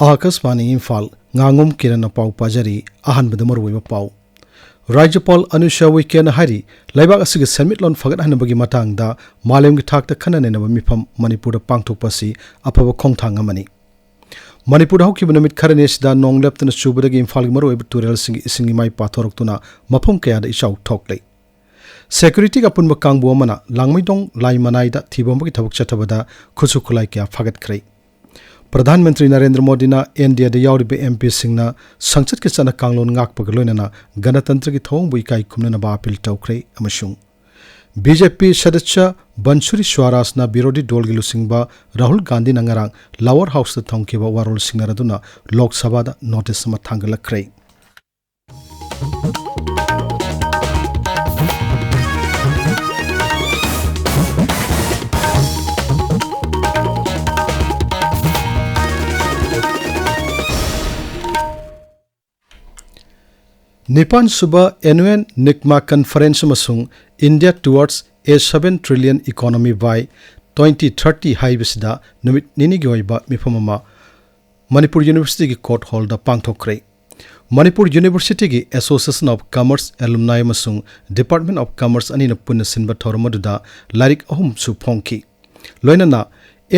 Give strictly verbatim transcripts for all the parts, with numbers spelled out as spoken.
ꯑꯥꯀꯥꯁꯕꯥꯅꯤ ꯏꯝꯐꯥꯜ, ꯉꯥꯉꯣꯝ ꯀꯤꯔꯟꯅ ꯄꯥꯎ ꯄꯥꯖꯔꯤ꯫ ꯑꯍꯥꯟꯕꯗ ꯃꯔꯨꯑꯣꯏꯕ ꯄꯥꯎ꯫ ꯔꯥꯖ꯭ꯌꯄꯥꯜ ꯑꯅꯨꯁ꯭ꯌꯥ ꯎꯏꯀꯦꯅ ꯍꯥꯏꯔꯤ, ꯂꯩꯕꯥꯛ ꯑꯁꯤꯒꯤ ꯁꯦꯟꯃꯤꯠꯂꯣꯟ ꯐꯒꯠꯍꯟꯅꯕꯒꯤ ꯃꯇꯥꯡꯗ ꯃꯥꯂꯦꯝꯒꯤ ꯊꯥꯛꯇ ꯈꯟꯅ ꯅꯩꯅꯕ ꯃꯤꯐꯝ ꯃꯅꯤꯄꯨꯔꯗ ꯄꯥꯡꯊꯣꯛꯄ ꯑꯁꯤ ꯑꯐꯕ ꯈꯣꯡꯊꯥꯡ ꯑꯃꯅꯤ꯫ ꯃꯅꯤꯄꯨꯔꯗ ꯍꯧꯈꯤꯕ ꯅꯨꯃꯤꯠ ꯈꯔꯅꯤ ꯑꯁꯤꯗ ꯅꯣꯡ ꯂꯦꯞꯇꯅ ꯆꯨꯕꯗꯒꯤ ꯏꯝꯐꯥꯜꯒꯤ ꯃꯔꯨꯑꯣꯏꯕ ꯇꯨꯔꯦꯜꯁꯤꯡꯒꯤ ꯏꯁꯤꯡ ꯏꯃꯥꯏ ꯄꯥꯊꯣꯔꯛꯇꯨꯅ ꯃꯐꯝ ꯀꯌꯥꯗ ꯏꯆꯥꯎ ꯊꯣꯛꯂꯦ꯫ ꯁꯦꯀ꯭ꯌꯨꯔꯤꯇꯤꯒꯤ ꯑꯄꯨꯟꯕ ꯀꯥꯡꯕꯨ ꯑꯃꯅ ꯂꯥꯡꯃꯩꯗꯣꯡ ꯂꯥꯏꯃꯅꯥꯏꯗ ꯊꯤꯕ ꯍꯨꯝꯕꯒꯤ ꯊꯕꯛ ꯆꯠꯊꯕꯗ ꯈꯨꯠꯁꯨ ꯈꯨꯠꯂꯥꯏ ꯀꯌꯥ ꯐꯥꯒꯠꯈ꯭ꯔꯦ꯫ ꯄ꯭ꯔꯙꯥꯟ ꯃꯟꯇ꯭ꯔꯤ ꯅꯔꯦꯟꯗ꯭ꯔ ꯃꯣꯗꯤꯅ ꯑꯦꯟ ꯗꯤ ꯑꯦꯗ ꯌꯥꯎꯔꯤꯕ ꯑꯦꯝ ꯄꯤꯁꯤꯡꯅ ꯁꯪꯁꯠꯀꯤ ꯆꯠꯅ ꯀꯥꯡꯂꯣꯟ ꯉꯥꯛꯄꯒ ꯂꯣꯏꯅꯅ ꯒꯅꯇꯟꯇ꯭ꯔꯒꯤ ꯊꯧꯑꯣꯡꯕꯨ ꯏꯀꯥꯏ ꯈꯨꯝꯅꯅꯕ ꯑꯄꯤꯜ ꯇꯧꯈ꯭ꯔꯦ ꯑꯃꯁꯨꯡ ꯕꯤ ꯖꯦ ꯄꯤ ꯁꯗꯁ꯭ꯌ ꯕꯟꯁꯨꯔꯤ ꯁ꯭ꯋꯥꯔꯥꯖꯅ ꯕꯤꯔꯣꯙꯤ ꯗꯣꯜꯒꯤ ꯂꯨꯆꯤꯡꯕ ꯔꯥꯍꯨꯜ ꯒꯥꯟꯙꯤꯅ ꯉꯔꯥꯡ ꯂꯥꯋꯔ ꯍꯥꯎꯁꯇ ꯊꯝꯈꯤꯕ ꯋꯥꯔꯣꯜ ꯁꯤꯡꯅꯔꯗꯨꯅ ꯂꯣꯛ ꯁꯚꯥꯗ ꯅꯣꯇꯤꯁ ꯑꯃ ꯊꯥꯡꯒꯠꯂꯛꯈ꯭ꯔꯦ꯫ ꯅꯤꯄꯥꯟ ꯁꯨꯕ Annual ꯅꯤꯛꯃꯥ Conference ꯑꯃꯁꯨꯡ India Towards a seven trillion Economy by twenty thirty ꯍꯥꯏꯕꯁꯤꯗ ꯅꯨꯃꯤꯠ ꯅꯤꯅꯤꯒꯤ ꯑꯣꯏꯕ ꯃꯤꯐꯝ ꯑꯃ ꯃꯅꯤꯄꯨꯔ ꯌꯨꯅꯤꯚꯔꯁꯤꯇꯤꯒꯤ ꯀꯣꯔꯠ ꯍꯣꯜꯗ ꯄꯥꯡꯊꯣꯛꯈ꯭ꯔꯦ꯫ ꯃꯅꯤꯄꯨꯔ ꯌꯨꯅꯤꯚꯔꯁꯤꯇꯤꯒꯤ Association of Commerce Alumni ꯑꯃꯁꯨꯡ Department of Commerce ꯑꯅꯤꯅ ꯄꯨꯟꯅ ꯁꯤꯟꯕ ꯊꯧꯔꯝ ꯑꯗꯨꯗ ꯂꯥꯏꯔꯤꯛ ꯑꯍꯨꯝꯁꯨ ꯐꯣꯡꯈꯤ꯫ ꯂꯣꯏꯅꯅ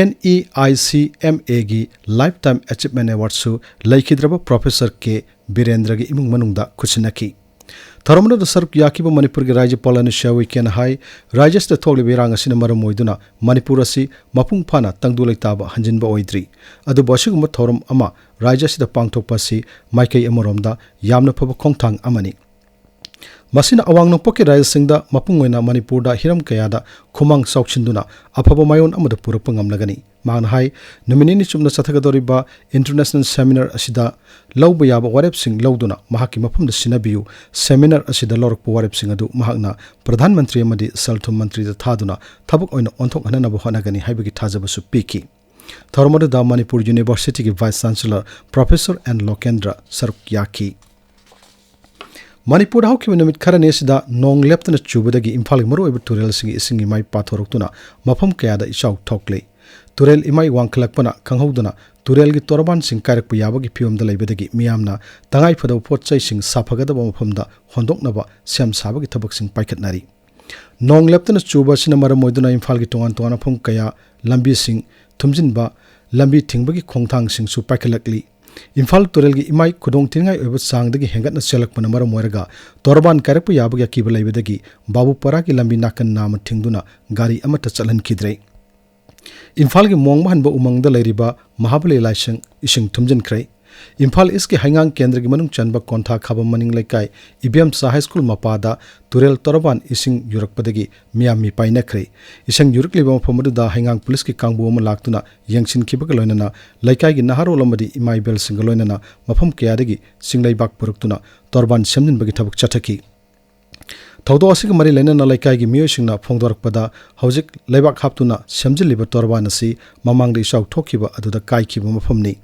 N E I C M Aꯒꯤ Lifetime Achievement Awardꯁꯨ ꯂꯩꯈꯤꯗ꯭ꯔꯕ ꯄ꯭ꯔꯣꯐꯦꯁꯔ ꯀꯦ ꯕꯤꯔꯦꯟꯗ꯭ꯔꯒꯤ ꯏꯃꯨꯡ ꯃꯅꯨꯡꯗ ꯈꯨꯠꯁꯤꯟꯅꯈꯤ꯫ ꯊꯧꯔꯝ ꯑꯗꯨꯗ ꯁꯔꯨꯛ ꯌꯥꯈꯤꯕ ꯃꯅꯤꯄꯨꯔꯒꯤ ꯔꯥꯖ꯭ꯌꯄꯥꯜ ꯑꯅꯨꯁ꯭ꯌꯥ ꯎꯏꯀꯦꯅ ꯍꯥꯏ, ꯔꯥꯖ꯭ꯌ ꯑꯁꯤꯗ ꯊꯣꯛꯂꯤꯕ ꯏꯔꯥꯡ ꯑꯁꯤꯅ ꯃꯔꯝ ꯑꯣꯏꯗꯨꯅ ꯃꯅꯤꯄꯨꯔ ꯑꯁꯤ ꯃꯄꯨꯡ ꯐꯥꯅ ꯇꯪꯗꯨ ꯂꯩꯇꯥꯕ ꯍꯟꯖꯤꯟꯕ ꯑꯣꯏꯗ꯭ꯔꯤ꯫ ꯑꯗꯨꯕꯨ ꯑꯁꯤꯒꯨꯝꯕ ꯊꯧꯔꯝ ꯑꯃ ꯔꯥꯖ꯭ꯌ ꯑꯁꯤꯗ ꯄꯥꯡꯊꯣꯛꯄ ꯑꯁꯤ ꯃꯥꯏꯀꯩ ꯑꯃꯔꯣꯝꯗ ꯌꯥꯝꯅ ꯐꯕ ꯈꯣꯡꯊꯥꯡ ꯑꯃꯅꯤ꯫ ꯃꯁꯤꯅ ꯑꯋꯥꯡ ꯅꯣꯡꯄꯣꯛꯀꯤ ꯔꯥꯖ꯭ꯌꯁꯤꯡꯗ, ꯃꯄꯨꯡ ꯑꯣꯏꯅ ꯃꯅꯤꯄꯨꯔꯗ, ꯍꯤꯔꯝ ꯀꯌꯥꯗ ꯈꯨꯃꯥꯡ ꯆꯥꯎꯁꯤꯟꯗꯨꯅ ꯑꯐꯕ ꯃꯥꯏꯑꯣꯟ ꯑꯃꯗ ꯄꯨꯔꯛꯄ ꯉꯝꯂꯒꯅꯤ꯫ ꯃꯍꯥꯛꯅ ꯍꯥꯏ, ꯅꯨꯃꯤꯠ ꯅꯤꯅꯤ ꯆꯨꯞꯅ ꯆꯠꯊꯒꯗꯧꯔꯤꯕ International Seminar ꯑꯁꯤꯗ ꯂꯧꯕ ꯌꯥꯕ ꯋꯥꯔꯦꯞꯁꯤꯡ ꯂꯧꯗꯨꯅ ꯃꯍꯥꯛꯀꯤ ꯃꯐꯝꯗ ꯁꯤꯟꯅꯕꯤꯌꯨ꯫ Seminar ꯑꯁꯤꯗ ꯂꯧꯔꯛꯄ ꯋꯥꯔꯦꯞꯁꯤꯡ ꯑꯗꯨ ꯃꯍꯥꯛꯅ ꯄ꯭ꯔꯙꯥꯟ ꯃꯟꯇ꯭ꯔꯤ ꯑꯃꯗꯤ ꯁꯦꯜ ꯊꯨꯝ ꯃꯟꯇ꯭ꯔꯤꯗ ꯊꯥꯗꯨꯅ ꯊꯕꯛ ꯑꯣꯏꯅ ꯑꯣꯟꯊꯣꯛꯍꯟꯅꯕ ꯍꯣꯠꯅꯒꯅꯤ ꯍꯥꯏꯕꯒꯤ ꯊꯥꯖꯕꯁꯨ ꯄꯤꯈꯤ꯫ ꯊꯧꯔꯝ ꯑꯗꯨꯗ ꯃꯅꯤꯄꯨꯔ ꯌꯨꯅꯤꯚꯔꯁꯤꯇꯤꯒꯤ Vice Chancellor Professor N ꯂꯣꯀꯦꯟꯗ꯭ꯔ ꯁꯔꯨꯛ ꯌꯥꯈꯤ꯫ ꯃꯅꯤꯄꯨꯔꯗ ꯍꯧꯈꯤꯕ ꯅꯨꯃꯤꯠ ꯈꯔꯅꯤ ꯑꯁꯤꯗ ꯅꯣꯡ ꯂꯦꯞꯇꯅ ꯆꯨꯕꯗꯒꯤ ꯏꯝꯐꯥꯜꯒꯤ ꯃꯔꯨꯑꯣꯏꯕ ꯇꯨꯔꯦꯜꯁꯤꯡꯒꯤ ꯏꯁꯤꯡ ꯏꯃꯥꯏ ꯄꯥꯊꯣꯔꯛꯇꯨꯅ ꯃꯐꯝ ꯀꯌꯥꯗ ꯏꯆꯥꯎ ꯊꯣꯛꯂꯦ꯫ ꯇꯨꯔꯦꯜ ꯏꯃꯥꯏ ꯋꯥꯡꯈꯠꯂꯛꯄꯅ ꯈꯪꯍꯧꯗꯅ ꯇꯨꯔꯦꯜꯒꯤ ꯇꯣꯔꯕꯥꯟꯁꯤꯡ ꯀꯥꯏꯔꯛꯄ ꯌꯥꯕꯒꯤ ꯐꯤꯕꯝꯗ ꯂꯩꯕꯗꯒꯤ ꯃꯤꯌꯥꯝꯅ ꯇꯉꯥꯏ ꯐꯗꯕ ꯄꯣꯠ ꯆꯩꯁꯤꯡ ꯁꯥꯐꯒꯗꯕ ꯃꯐꯝꯗ ꯍꯣꯟꯗꯣꯛꯅꯕ ꯁꯦꯝ ꯁꯥꯕꯒꯤ ꯊꯕꯛꯁꯤꯡ ꯄꯥꯏꯈꯠꯅꯔꯤ꯫ ꯅꯣꯡ ꯂꯦꯞꯇꯅ ꯆꯨꯕ ꯑꯁꯤꯅ ꯃꯔꯝ ꯑꯣꯏꯗꯨꯅ ꯏꯝꯐꯥꯜꯒꯤ ꯇꯣꯉꯥꯟ ꯇꯣꯉꯥꯟꯕ ꯃꯐꯝ ꯀꯌꯥ ꯂꯝꯕꯤꯁꯤꯡ ꯊꯨꯝꯖꯤꯟꯕ, ꯂꯝꯕꯤ ꯊꯤꯡꯕꯒꯤ ꯈꯣꯡꯊꯥꯡꯁꯤꯡꯁꯨ ꯄꯥꯏꯈꯠꯂꯛꯂꯤ꯫ ꯏꯝꯐꯥꯜ ꯇꯨꯔꯦꯜꯒꯤ ꯏꯃꯥꯏ ꯈꯨꯗꯣꯡ ꯊꯤꯅꯤꯡꯉꯥꯏ ꯑꯣꯏꯕ ꯆꯥꯡꯗꯒꯤ ꯍꯦꯟꯒꯠꯅ ꯆꯦꯜꯂꯛꯄꯅ ꯃꯔꯝ ꯑꯣꯏꯔꯒ ꯇꯣꯔꯕꯥꯟ ꯀꯥꯏꯔꯛꯄ ꯌꯥꯕꯒꯤ ꯑꯀꯤꯕ ꯂꯩꯕꯗꯒꯤ ꯕꯥꯕꯨꯄꯥꯔꯥꯒꯤ ꯂꯝꯕꯤ ꯅꯥꯀꯟ ꯅꯥꯝꯃ ꯊꯤꯡꯗꯨꯅ ꯒꯥꯔꯤ ꯑꯃꯠꯇ ꯆꯠꯍꯟꯈꯤꯗ꯭ꯔꯦ꯫ ꯏꯝꯐꯥꯜꯒꯤ ꯃꯣꯡꯃ ꯍꯟꯕ ꯎꯃꯪꯗ ꯂꯩꯔꯤꯕ ꯃꯍꯥꯕꯂꯤ ꯂꯥꯏꯁꯪ ꯏꯁꯤꯡ ꯊꯨꯝꯖꯤꯟꯈ꯭ꯔꯦ꯫ ꯏꯝꯐꯥꯜ ꯏꯁꯀꯤ ꯍꯩꯉꯥꯡ ꯀꯦꯟꯗ꯭ꯔꯒꯤ ꯃꯅꯨꯡ ꯆꯟꯕ ꯀꯣꯟꯊꯥ ꯈꯥꯕꯝ ꯃꯅꯤꯡ ꯂꯩꯀꯥꯏ ꯏꯕꯦꯝꯆꯥ ꯍꯥꯏ ꯁ꯭ꯀꯨꯜ ꯃꯄꯥꯗ ꯇꯨꯔꯦꯜ ꯇꯣꯔꯕꯥꯟ ꯏꯁꯤꯡ ꯌꯨꯔꯛꯄꯗꯒꯤ ꯃꯤꯌꯥꯝ ꯃꯤꯄꯥꯏꯅꯈ꯭ꯔꯦ꯫ ꯏꯁꯤꯡ ꯌꯨꯔꯛꯂꯤꯕ ꯃꯐꯝ ꯑꯗꯨꯗ ꯍꯩꯉꯥꯡ ꯄꯨꯂꯤꯁꯀꯤ ꯀꯥꯡꯕꯨ ꯑꯃ ꯂꯥꯛꯇꯨꯅ ꯌꯦꯡꯁꯤꯟꯈꯤꯕꯒ ꯂꯣꯏꯅꯅ ꯂꯩꯀꯥꯏꯒꯤ ꯅꯍꯥꯔꯣꯜ ꯑꯃꯗꯤ ꯏꯃꯥ ꯏꯕꯦꯜꯁꯤꯡꯒ ꯂꯣꯏꯅꯅ ꯃꯐꯝ ꯀꯌꯥꯗꯒꯤ ꯆꯤꯡꯂꯩꯕꯥꯛ ꯄꯨꯔꯛꯇꯨꯅ ꯇꯣꯔꯕꯥꯟ ꯁꯦꯝꯖꯤꯟꯕꯒꯤ ꯊꯕꯛ ꯆꯠꯊꯈꯤ꯫ ꯊꯧꯗꯣꯛ ꯑꯁꯤꯒ ꯃꯔꯤ ꯂꯩꯅꯅ ꯂꯩꯀꯥꯏꯒꯤ ꯃꯤꯑꯣꯏꯁꯤꯡꯅ ꯐꯣꯡꯗꯣꯔꯛꯄꯗ, ꯍꯧꯖꯤꯛ ꯂꯩꯕꯥꯛ ꯍꯥꯞꯇꯨꯅ ꯁꯦꯝꯖꯤꯜꯂꯤꯕ ꯇꯣꯔꯕꯥꯟ ꯑꯁꯤ ꯃꯃꯥꯡꯗ ꯏꯆꯥꯎ ꯊꯣꯛꯈꯤꯕ ꯑꯗꯨꯗ ꯀꯥꯏꯈꯤꯕ ꯃꯐꯝꯅꯤ꯫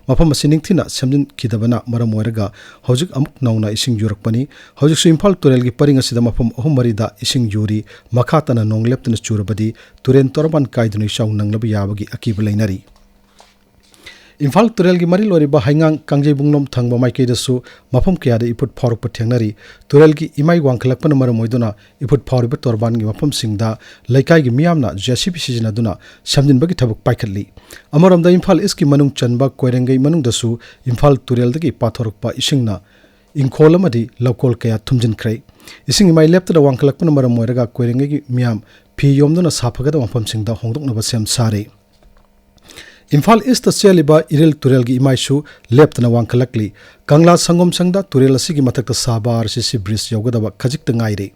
ꯃꯐꯝ ꯑꯁꯤ ꯅꯤꯡꯊꯤꯅ ꯁꯦꯝꯖꯤꯟꯈꯤꯗꯕꯅ ꯃꯔꯝ ꯑꯣꯏꯔꯒ ꯍꯧꯖꯤꯛ ꯑꯃꯨꯛ ꯅꯧꯅ ꯏꯁꯤꯡ ꯌꯨꯔꯛꯄꯅꯤ꯫ ꯍꯧꯖꯤꯛꯁꯨ ꯏꯝꯐꯥꯜ ꯇꯨꯔꯦꯜꯒꯤ ꯄꯔꯤꯡ ꯑꯁꯤꯗ ꯃꯐꯝ ꯑꯍꯨꯝ ꯃꯔꯤꯗ ꯏꯁꯤꯡ ꯌꯨꯔꯤ꯫ ꯃꯈꯥ ꯇꯥꯅ ꯅꯣꯡ ꯂꯦꯞꯇꯅ ꯆꯨꯔꯕꯗꯤ ꯇꯨꯔꯦꯜ ꯇꯣꯔꯕꯥꯟ ꯀꯥꯏꯗꯨꯅ ꯏꯆꯥꯎ ꯅꯪꯂꯕ ꯌꯥꯕꯒꯤ ꯑꯀꯤꯕ ꯂꯩꯅꯔꯤ꯫ ꯏꯝꯐꯥꯜ ꯇꯨꯔꯦꯜꯒꯤ ꯃꯔꯤ ꯂꯣꯏꯔꯤꯕ ꯍꯩꯉꯥꯡ ꯀꯥꯡꯖꯩꯕꯨꯡꯂꯣꯝ ꯊꯪꯕ ꯃꯥꯏꯀꯩꯗꯁꯨ ꯃꯐꯝ ꯀꯌꯥꯗ ꯏꯐꯨꯠ ꯐꯥꯎꯔꯛꯄ ꯊꯦꯡꯅꯔꯤ꯫ ꯇꯨꯔꯦꯜꯒꯤ ꯏꯃꯥꯏ ꯋꯥꯡꯈꯠꯂꯛꯄꯅ ꯃꯔꯝ ꯑꯣꯏꯗꯨꯅ ꯏꯐꯨꯠ ꯐꯥꯎꯔꯤꯕ ꯇꯣꯔꯕꯥꯟꯒꯤ ꯃꯐꯝꯁꯤꯡꯗ ꯂꯩꯀꯥꯏꯒꯤ ꯃꯤꯌꯥꯝꯅ ꯖꯦ ꯁꯤ ꯕꯤ ꯁꯤꯖꯤꯟꯅꯗꯨꯅ ꯁꯦꯝꯖꯤꯟꯕꯒꯤ ꯊꯕꯛ ꯄꯥꯏꯈꯠꯂꯤ꯫ ꯑꯃꯔꯣꯝꯗ ꯏꯝꯐꯥꯜ ꯏꯁꯀꯤ ꯃꯅꯨꯡ ꯆꯟꯕ ꯀꯣꯏꯔꯦꯡꯒꯩ ꯃꯅꯨꯡꯗꯁꯨ ꯏꯝꯐꯥꯜ ꯇꯨꯔꯦꯜꯗꯒꯤ ꯄꯥꯊꯣꯔꯛꯄ ꯏꯁꯤꯡꯅ ꯏꯪꯈꯣꯜ ꯑꯃꯗꯤ ꯂꯧꯀꯣꯜ ꯀꯌꯥ ꯊꯨꯝꯖꯤꯟꯈ꯭ꯔꯦ꯫ ꯏꯁꯤꯡ ꯏꯃꯥꯏ ꯂꯦꯞꯇꯅ ꯋꯥꯡꯈꯠꯂꯛꯄꯅ ꯃꯔꯝ ꯑꯣꯏꯔꯒ ꯀꯣꯏꯔꯦꯡꯒꯩꯒꯤ ꯃꯤꯌꯥꯝ ꯐꯤ ꯌꯣꯝꯗꯨꯅ ꯁꯥꯐꯒꯗꯕ ꯃꯐꯝꯁꯤꯡꯗ ꯍꯣꯡꯗꯣꯛꯅꯕ ꯁꯦꯝ ꯁꯥꯔꯦ꯫ ꯏꯝꯐꯥꯜ ꯏꯁꯇ ꯆꯦꯜꯂꯤꯕ ꯏꯔꯤꯜ ꯇꯨꯔꯦꯜꯒꯤ ꯏꯃꯥꯏꯁꯨ ꯂꯦꯞꯇꯅ ꯋꯥꯡꯈꯠꯂꯛꯂꯤ꯫ ꯀꯪꯂꯥ ꯁꯪꯒꯣꯝ ꯁꯪꯗ ꯇꯨꯔꯦꯜ ꯑꯁꯤꯒꯤ ꯃꯊꯛꯇ ꯁꯥꯕ ꯑꯥꯔ ꯁꯤ ꯁꯤ ꯕ꯭ꯔꯤꯖ ꯌꯧꯒꯗꯕ ꯈꯖꯤꯛꯇ ꯉꯥꯏꯔꯦ꯫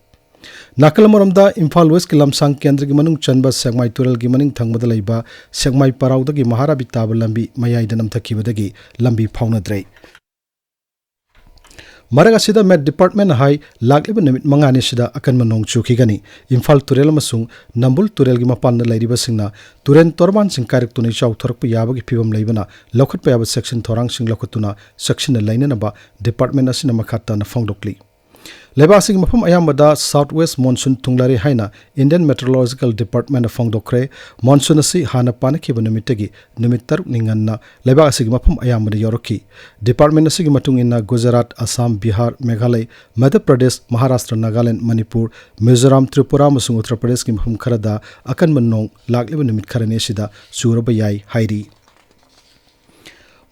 ꯅꯥꯀꯜ ꯑꯃꯔꯣꯝꯗ ꯏꯝꯐꯥꯜ ꯋꯦꯁꯀꯤ ꯂꯝꯁꯥꯡ ꯀꯦꯟꯗ꯭ꯔꯒꯤ ꯃꯅꯨꯡ ꯆꯟꯕ ꯁꯦꯛꯃꯥꯏ ꯇꯨꯔꯦꯜꯒꯤ ꯃꯅꯤꯡ ꯊꯪꯕꯗ ꯂꯩꯕ ꯁꯦꯛꯃꯥꯏ ꯄꯔꯥꯎꯗꯒꯤ ꯃꯍꯥꯔꯥꯕꯤ ꯇꯥꯕ ꯂꯝꯕꯤ ꯃꯌꯥꯏꯗ ꯅꯝꯊꯈꯤꯕꯗꯒꯤ ꯂꯝꯕꯤ ꯐꯥꯎꯅꯗ꯭ꯔꯦ꯫ ꯃꯔꯛ ꯑꯁꯤꯗ ꯃꯦꯠ ꯗꯤꯄꯥꯔꯠꯃꯦꯟꯅ ꯍꯥꯏ, ꯂꯥꯛꯂꯤꯕ ꯅꯨꯃꯤꯠ ꯃꯉꯥꯅꯤꯁꯤꯗ ꯑꯀꯟꯕ ꯅꯣꯡ ꯆꯨꯈꯤꯒꯅꯤ꯫ ꯏꯝꯐꯥꯜ ꯇꯨꯔꯦꯜ ꯑꯃꯁꯨꯡ ꯅꯝꯕꯨꯜ ꯇꯨꯔꯦꯜꯒꯤ ꯃꯄꯥꯟꯗ ꯂꯩꯔꯤꯕꯁꯤꯡꯅ ꯇꯨꯔꯦꯜ ꯇꯣꯔꯕꯥꯟꯁꯤꯡ ꯀꯥꯏꯔꯛꯇꯨꯅ ꯏꯆꯥꯎ ꯊꯣꯔꯛꯄ ꯌꯥꯕꯒꯤ ꯐꯤꯕꯝ ꯂꯩꯕꯅ ꯂꯧꯈꯠꯄ ꯌꯥꯕ ꯆꯦꯛꯁꯤꯟ ꯊꯧꯔꯥꯡꯁꯤꯡ ꯂꯧꯈꯠꯇꯨꯅ ꯆꯦꯛꯁꯤꯟꯅ ꯂꯩꯅꯅꯕ ꯗꯤꯄꯥꯔꯠꯃꯦꯟ ꯑꯁꯤꯅ ꯃꯈꯥ ꯇꯥꯅ ꯐꯣꯡꯗꯣꯛꯂꯤ꯫ ꯂꯩꯕꯥꯛ ꯑꯁꯤꯒꯤ ꯃꯐꯝ ꯑꯌꯥꯝꯕꯗ South West Monsoon ꯊꯨꯡꯂꯔꯦ ꯍꯥꯏꯅ Indian Meteorological Department ꯐꯣꯡꯗꯣꯛꯈ꯭ꯔꯦ꯫ Monsoon ꯑꯁꯤ ꯍꯥꯟꯅ ꯄꯥꯅꯈꯤꯕ ꯅꯨꯃꯤꯠꯇꯒꯤ ꯅꯨꯃꯤꯠ ꯇꯔꯨꯛꯅꯤ ꯉꯟꯅ ꯂꯩꯕꯥꯛ ꯑꯁꯤꯒꯤ ꯃꯐꯝ ꯑꯌꯥꯝꯕꯗ ꯌꯧꯔꯛꯈꯤ꯫ Department ꯑꯁꯤꯒꯤ ꯃꯇꯨꯡ ꯏꯟꯅ ꯒꯨꯖꯔꯥꯠ, ꯑꯁꯥꯝ, ꯕꯤꯍꯥꯔ, ꯃꯦꯘꯥꯂꯌ, ꯃꯙ꯭ꯌ ꯄ꯭ꯔꯗꯦꯁ, ꯃꯍꯥꯔꯥꯁꯇ꯭ꯔ, ꯅꯥꯒꯥꯂꯦꯟꯗ, ꯃꯅꯤꯄꯨꯔ, ꯃꯤꯖꯣꯔꯥꯝ, ꯇ꯭ꯔꯤꯄꯨꯔꯥ ꯑꯃꯁꯨꯡ ꯎꯠꯇꯔ ꯄ꯭ꯔꯗꯦꯁꯀꯤ ꯃꯐꯝ ꯈꯔꯗ ꯑꯀꯟꯕ ꯅꯣꯡ ꯂꯥꯛꯂꯤꯕ ꯅꯨꯃꯤꯠ ꯈꯔꯅꯤ ꯑꯁꯤꯗ ꯆꯨꯔꯕ ꯌꯥꯏ ꯍꯥꯏꯔꯤ꯫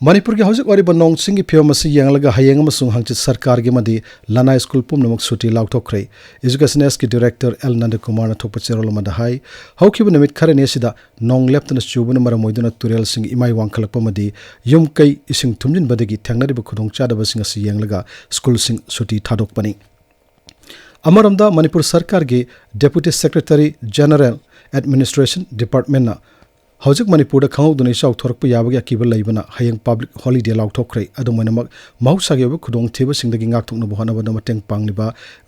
ꯃꯅꯤꯄꯨꯔꯒꯤ ꯍꯧꯖꯤꯛ ꯑꯣꯏꯔꯤꯕ ꯅꯣꯡ ꯆꯤꯡꯒꯤ ꯐꯤꯕꯝ ꯑꯁꯤ ꯌꯦꯡꯂꯒ ꯍꯌꯦꯡ ꯑꯃꯁꯨꯡ ꯍꯪꯆꯤꯠ ꯁꯔꯀꯥꯔꯒꯤ ꯑꯃꯗꯤ ꯂꯅꯥꯏ ꯁ꯭ꯀꯨꯜ ꯄꯨꯝꯅꯃꯛ ꯁꯨꯇꯤ ꯂꯥꯎꯊꯣꯛꯈ꯭ꯔꯦ꯫ Education Sꯀꯤ Director ꯑꯦꯜ ꯅꯟꯗꯀꯨꯃꯥꯔꯅ ꯊꯣꯛꯄ ꯆꯦꯔꯣꯜ ꯑꯃꯗ ꯍꯥꯏ, ꯍꯧꯈꯤꯕ ꯅꯨꯃꯤꯠ ꯈꯔꯅꯤ ꯑꯁꯤꯗ ꯅꯣꯡ ꯂꯦꯞꯇꯅ ꯆꯨꯕꯅ ꯃꯔꯝ ꯑꯣꯏꯗꯨꯅ ꯇꯨꯔꯦꯜꯁꯤꯡ ꯏꯃꯥꯏ ꯋꯥꯡꯈꯠꯂꯛꯄ ꯑꯃꯗꯤ ꯌꯨꯝ ꯀꯩ ꯏꯁꯤꯡ ꯊꯨꯝꯖꯤꯟꯕꯗꯒꯤ ꯊꯦꯡꯅꯔꯤꯕ ꯈꯨꯗꯣꯡꯆꯥꯗꯕꯁꯤꯡ ꯑꯁꯤ ꯌꯦꯡꯂꯒ ꯁ꯭ꯀꯨꯜꯁꯤꯡ ꯁꯨꯇꯤ ꯊꯥꯗꯣꯛꯄꯅꯤ꯫ ꯑꯃꯔꯣꯝꯗ ꯃꯅꯤꯄꯨꯔ ꯁꯔꯀꯥꯔꯒꯤ Deputy Secretary General Administration Departmentꯅ ꯍꯧꯖꯤꯛ ꯃꯅꯤꯄꯨꯔꯗ ꯈꯪꯍꯧꯗꯅ ꯏꯆꯥꯎ ꯊꯣꯔꯛꯄ ꯌꯥꯕꯒꯤ ꯑꯀꯤꯕ ꯂꯩꯕꯅ ꯍꯌꯦꯡ public holiday ꯂꯥꯎꯊꯣꯛꯈ꯭ꯔꯦ꯫ ꯑꯗꯨꯝ ꯑꯣꯏꯅꯃꯛ ꯃꯍꯧꯁꯥꯒꯤ ꯑꯣꯏꯕ ꯈꯨꯗꯣꯡꯊꯤꯕꯁꯤꯡꯗꯒꯤ ꯉꯥꯛꯊꯣꯛꯅꯕ ꯍꯣꯠꯅꯕꯗ ꯃꯇꯦꯡ ꯄꯥꯡꯂꯤꯕ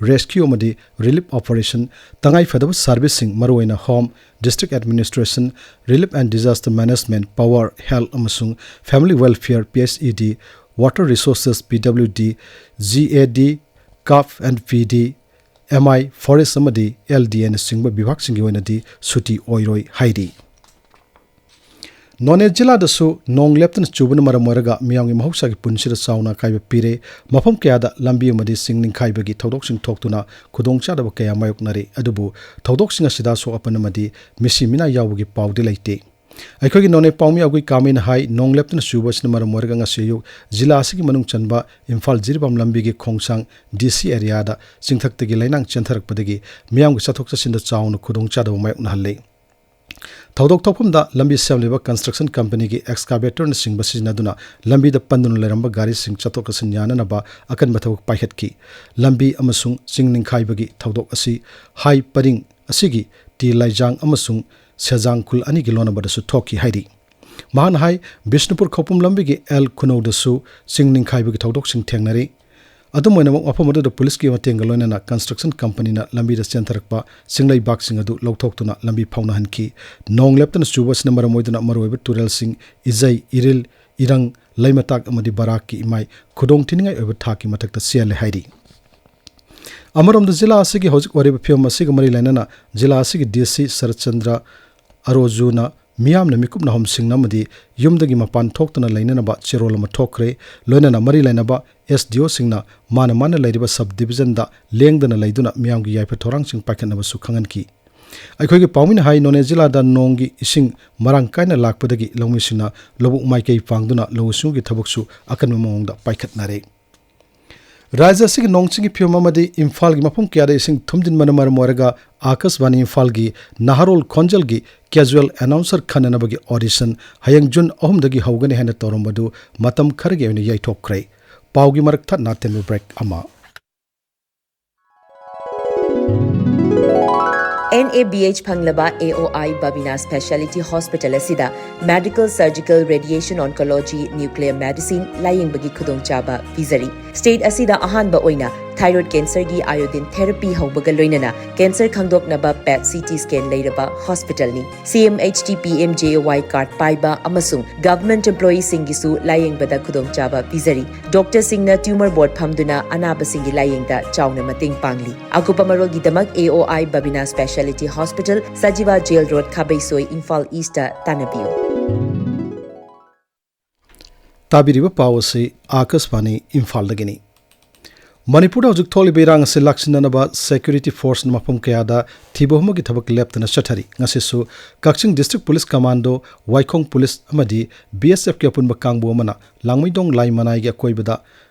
rescue ꯑꯃꯗꯤ relief operation, ꯇꯉꯥꯏ ꯐꯗꯕ serviceꯁꯤꯡ, ꯃꯔꯨꯑꯣꯏꯅ Home, District Administration, Relief and Disaster Management, Power, Health ꯑꯃꯁꯨꯡ Family Welfare, P H E D, Water Resources, P W D, G A D, CAF and P D, M I, Forest ꯑꯃꯗꯤ L D Aꯅꯆꯤꯡꯕ ꯕꯤꯚꯥꯒꯁꯤꯡꯒꯤ ꯑꯣꯏꯅꯗꯤ ꯁꯨꯇꯤ ꯑꯣꯏꯔꯣꯏ ꯍꯥꯏꯔꯤ꯫ ꯅꯣꯅꯦ ꯖꯤꯂꯥꯗꯁꯨ ꯅꯣꯡ ꯂꯦꯞꯇꯅ ꯆꯨꯕꯅ ꯃꯔꯝ ꯑꯣꯏꯔꯒ ꯃꯤꯌꯥꯝꯒꯤ ꯃꯍꯧꯁꯥꯒꯤ ꯄꯨꯟꯁꯤꯗ ꯆꯥꯎꯅ ꯑꯀꯥꯏꯕ ꯄꯤꯔꯦ꯫ ꯃꯐꯝ ꯀꯌꯥꯗ ꯂꯝꯕꯤ ꯑꯃꯗꯤ ꯆꯤꯡ ꯅꯤꯡꯈꯥꯏꯕꯒꯤ ꯊꯧꯗꯣꯛꯁꯤꯡ ꯊꯣꯛꯇꯨꯅ ꯈꯨꯗꯣꯡꯆꯥꯗꯕ ꯀꯌꯥ ꯃꯥꯌꯣꯛꯅꯔꯦ꯫ ꯑꯗꯨꯕꯨ ꯊꯧꯗꯣꯛꯁꯤꯡ ꯑꯁꯤꯗ ꯑꯁꯣꯛ ꯑꯄꯟ ꯑꯃꯗꯤ ꯃꯤꯁꯤ ꯃꯤꯅꯥ ꯌꯥꯎꯕꯒꯤ ꯄꯥꯎꯗꯤ ꯂꯩꯇꯦ꯫ ꯑꯩꯈꯣꯏꯒꯤ ꯅꯣꯅꯦ ꯄꯥꯎꯃꯤ ꯑꯒꯨꯏ ꯀꯥꯃꯩꯅ ꯍꯥꯏ, ꯅꯣꯡ ꯂꯦꯞꯇꯅ ꯆꯨꯕ ꯑꯁꯤꯅ ꯃꯔꯝ ꯑꯣꯏꯔꯒ ꯉꯁꯤ ꯑꯌꯨꯛ ꯖꯤꯂꯥ ꯑꯁꯤꯒꯤ ꯃꯅꯨꯡ ꯆꯟꯕ ꯏꯝꯐꯥꯜ ꯖꯤꯔꯤꯕꯥꯝ ꯂꯝꯕꯤꯒꯤ ꯈꯣꯡꯁꯥꯡ D C areaꯗ ꯆꯤꯡꯊꯛꯇꯒꯤ ꯂꯩꯅꯥꯡ ꯆꯦꯟꯊꯔꯛꯄꯗꯒꯤ ꯃꯤꯌꯥꯝꯒꯤ ꯆꯠꯊꯣꯛ ꯆꯠꯁꯤꯟꯗ ꯆꯥꯎꯅ ꯈꯨꯗꯣꯡꯆꯥꯗꯕ ꯃꯥꯌꯣꯛꯅꯍꯜꯂꯦ꯫ ꯊꯧꯗꯣꯛ ꯊꯣꯛꯐꯝꯗ ꯂꯝꯕꯤ ꯁꯦꯝꯂꯤꯕ construction companyꯒꯤ excavatorꯅꯆꯤꯡꯕ ꯁꯤꯖꯤꯟꯅꯗꯨꯅ ꯂꯝꯕꯤꯗ ꯄꯟꯗꯨꯅ ꯂꯩꯔꯝꯕ ꯒꯥꯔꯤꯁꯤꯡ ꯆꯠꯊꯣꯛ ꯆꯠꯁꯤꯟ ꯌꯥꯅꯅꯕ ꯑꯀꯟꯕ ꯊꯕꯛ ꯄꯥꯏꯈꯠꯈꯤ꯫ ꯂꯝꯕꯤ ꯑꯃꯁꯨꯡ ꯆꯤꯡ ꯅꯤꯡꯈꯥꯏꯕꯒꯤ ꯊꯧꯗꯣꯛ ꯑꯁꯤ ꯍꯥꯏ ꯄꯔꯤꯡ ꯑꯁꯤꯒꯤ ꯇꯤ ꯂꯥꯏꯖꯥꯡ ꯑꯃꯁꯨꯡ ꯁꯦꯖꯥꯡ ꯈꯨꯜ ꯑꯅꯤꯒꯤ ꯂꯣꯟꯅꯕꯗꯁꯨ ꯊꯣꯛꯈꯤ ꯍꯥꯏꯔꯤ꯫ ꯃꯍꯥꯛꯅ ꯍꯥꯏ, ꯕꯤꯁꯅꯨꯄꯨꯔ ꯈꯧꯄꯨꯝ ꯂꯝꯕꯤꯒꯤ ꯑꯦꯜ ꯈꯨꯅꯧꯗꯁꯨ ꯆꯤꯡ ꯅꯤꯡꯈꯥꯏꯕꯒꯤ ꯊꯧꯗꯣꯛꯁꯤꯡ ꯊꯦꯡꯅꯔꯤ꯫ ꯑꯗꯨꯝ ꯑꯣꯏꯅꯃꯛ, ꯃꯐꯝ ꯑꯗꯨꯗ ꯄꯨꯂꯤꯁꯀꯤ ꯃꯇꯦꯡꯒ ꯂꯣꯏꯅꯅ construction companyꯅ ꯂꯝꯕꯤꯗ ꯆꯦꯟꯊꯔꯛꯄ ꯆꯤꯡꯂꯩꯕꯥꯛꯁꯤꯡ ꯑꯗꯨ ꯂꯧꯊꯣꯛꯇꯨꯅ ꯂꯝꯕꯤ ꯐꯥꯎꯅꯍꯟꯈꯤ꯫ ꯅꯣꯡ ꯂꯦꯞꯇꯅ ꯆꯨꯕ ꯑꯁꯤꯅ ꯃꯔꯝ ꯑꯣꯏꯗꯨꯅ ꯃꯔꯨꯑꯣꯏꯕ ꯇꯨꯔꯦꯜꯁꯤꯡ ꯏꯖꯩ, ꯏꯔꯤꯜ, ꯏꯔꯪ, ꯂꯩꯃꯇꯥꯛ ꯑꯃꯗꯤ ꯕꯔꯥꯛꯀꯤ ꯏꯃꯥꯏ ꯈꯨꯗꯣꯡ ꯊꯤꯅꯤꯡꯉꯥꯏ ꯑꯣꯏꯕ ꯊꯥꯛꯀꯤ ꯃꯊꯛꯇ ꯆꯦꯜꯂꯦ ꯍꯥꯏꯔꯤ꯫ ꯑꯃꯔꯣꯝꯗ, ꯖꯤꯂꯥ ꯑꯁꯤꯒꯤ ꯍꯧꯖꯤꯛ ꯑꯣꯏꯔꯤꯕ ꯐꯤꯕꯝ ꯑꯁꯤꯒ ꯃꯔꯤ ꯂꯩꯅꯅ ꯖꯤꯂꯥ ꯑꯁꯤꯒꯤ ꯗꯤ ꯁꯤ ꯁꯔꯠꯆꯟꯗ꯭ꯔ ꯑꯔꯣꯖꯨꯅ ꯃꯤꯌꯥꯝꯅ ꯃꯤꯀꯨꯞ ꯅꯥꯍꯨꯝꯁꯤꯡꯅ ꯑꯃꯗꯤ ꯌꯨꯝꯗꯒꯤ ꯃꯄꯥꯟ ꯊꯣꯛꯇꯅ ꯂꯩꯅꯅꯕ ꯆꯦꯔꯣꯜ ꯑꯃ ꯊꯣꯛꯈ꯭ꯔꯦ꯫ ꯂꯣꯏꯅꯅ ꯃꯔꯤ ꯂꯩꯅꯕ ꯑꯦꯁ ꯗꯤ ꯑꯣꯁꯤꯡꯅ ꯃꯥꯅ ꯃꯥꯅ ꯂꯩꯔꯤꯕ ꯁꯕ ꯗꯤꯕꯤꯖꯟꯗ ꯂꯦꯡꯗꯅ ꯂꯩꯗꯨꯅ ꯃꯤꯌꯥꯝꯒꯤ ꯌꯥꯏꯐ ꯊꯧꯔꯥꯡꯁꯤꯡ ꯄꯥꯏꯈꯠꯅꯕꯁꯨ ꯈꯪꯍꯟꯈꯤ꯫ ꯑꯩꯈꯣꯏꯒꯤ ꯄꯥꯎꯃꯤꯅ ꯍꯥꯏ, ꯅꯣꯅꯦ ꯖꯤꯂꯥꯗ ꯅꯣꯡꯒꯤ ꯏꯁꯤꯡ ꯃꯔꯥꯡ ꯀꯥꯏꯅ ꯂꯥꯛꯄꯗꯒꯤ ꯂꯧꯃꯤꯁꯤꯡꯅ ꯂꯧꯕꯨꯛ ꯃꯥꯏꯀꯩ ꯄꯥꯡꯗꯨꯅ ꯂꯧꯎ ꯁꯤꯡꯎꯒꯤ ꯊꯕꯛꯁꯨ ꯑꯀꯟꯕ ꯃꯑꯣꯡꯗ ꯄꯥꯏꯈꯠꯅꯔꯦ꯫ ꯔꯥꯖ꯭ꯌ ꯑꯁꯤꯒꯤ ꯅꯣꯡ ꯆꯤꯡꯒꯤ ꯐꯤꯕꯝ ꯑꯃꯗꯤ ꯏꯝꯐꯥꯜꯒꯤ ꯃꯐꯝ ꯀꯌꯥꯗ ꯏꯁꯤꯡ ꯊꯨꯝꯖꯤꯟꯕꯅ ꯃꯔꯝ ꯑꯣꯏꯔꯒ ꯑꯥꯀꯥꯁꯕꯥꯅꯤ ꯏꯝꯐꯥꯜꯒꯤ ꯅꯍꯥꯔꯣꯜ ꯈꯣꯟꯖꯦꯜꯒꯤ casual announcer ꯈꯟꯅꯅꯕꯒꯤ audition ꯍꯌꯦꯡ ꯖꯨꯟ ꯑꯍꯨꯝꯗꯒꯤ ꯍꯧꯒꯅꯤ ꯍꯥꯏꯅ ꯇꯧꯔꯝꯕꯗꯨ ꯃꯇꯝ ꯈꯔꯒꯤ ꯑꯣꯏꯅ ꯌꯩꯊꯣꯛꯈ꯭ꯔꯦ꯫ ꯄꯥꯎꯒꯤ ꯃꯔꯛ ꯊꯠꯅ ꯑꯇꯦꯟꯕ break ꯑꯃ꯫ ꯑꯦꯟ ꯑꯦ ꯕꯤ ꯑꯩꯆ ꯐꯪꯂꯕ ꯑꯦ ꯑꯣ ꯑꯥꯏ ꯕꯕꯤꯅꯥ ꯁ꯭ꯄꯦꯁꯤꯌꯦꯂꯤꯇꯤ ꯍꯣꯁꯄꯤꯇꯥꯜ ꯑꯁꯤꯗ medical, surgical, radiation oncology, nuclear medicine ꯂꯥꯌꯦꯡꯕꯒꯤ ꯈꯨꯗꯣꯡꯆꯥꯕ ꯄꯤꯖꯔꯤ꯫ ꯁ꯭ꯇꯦꯠ ꯑꯁꯤꯗ ꯑꯍꯥꯟꯕ ꯑꯣꯏꯅ thyroid cancerꯒꯤ iodine therapy ꯍꯧꯕꯒ ꯂꯣꯏꯅꯅ cancer ꯈꯪꯗꯣꯛꯅꯕ PET C T scan ꯂꯩꯔꯕ ꯍꯣꯁꯄꯤꯇꯥꯜꯅꯤ꯫ C M H T P M J A Y card ꯄꯥꯏꯕ ꯑꯃꯁꯨꯡ government employeeꯁꯤꯡꯒꯤꯁꯨ ꯂꯥꯌꯦꯡꯕꯗ ꯈꯨꯗꯣꯡꯆꯥꯕ ꯄꯤꯖꯔꯤ꯫ ꯗꯣꯛꯇꯔꯁꯤꯡꯅ tumor board ꯐꯝꯗꯨꯅ ꯑꯅꯥꯕꯁꯤꯡꯒꯤ ꯂꯥꯌꯦꯡꯗ ꯆꯥꯎꯅ ꯃꯇꯦꯡ ꯄꯥꯡꯂꯤ꯫ ꯑꯀꯨꯞꯄ ꯃꯔꯣꯜꯒꯤꯗꯃꯛ A O I Babina Speciality Hospital, Sajiwa Jail Road, Khabeisoi, Imphal east ꯇꯥꯟꯅꯕꯤꯌꯨ꯫ ꯇꯥꯕꯤꯔꯤꯕ ꯄꯥꯎ ꯑꯁꯤ ꯑꯥꯀꯥꯁꯕꯥꯅꯤ ꯏꯝꯐꯥꯜꯗꯒꯤꯅꯤ꯫ ꯃꯅꯤꯄꯨꯔꯗ ꯍꯧꯖꯤꯛ ꯊꯣꯛꯂꯤꯕ ꯏꯔꯥꯡ ꯑꯁꯤ ꯂꯥꯛꯁꯤꯟꯅꯅꯕ security forceꯅ ꯃꯐꯝ ꯀꯌꯥꯗ ꯊꯤꯕ ꯍꯨꯝꯕꯒꯤ ꯊꯕꯛ ꯂꯦꯞꯇꯅ ꯆꯠꯊꯔꯤ꯫ ꯉꯁꯤꯁꯨ ꯀꯛꯆꯤꯡ district police commando, ꯋꯥꯏꯈꯣꯡ police ꯑꯃꯗꯤ B S Fꯀꯤ ꯑꯄꯨꯟꯕ ꯀꯥꯡꯕꯨ ꯑꯃꯅ ꯂꯥꯡꯃꯩꯗꯣꯡ ꯂꯥꯏ ꯃꯅꯥꯏꯒꯤ ꯑꯀꯣꯏꯕꯗ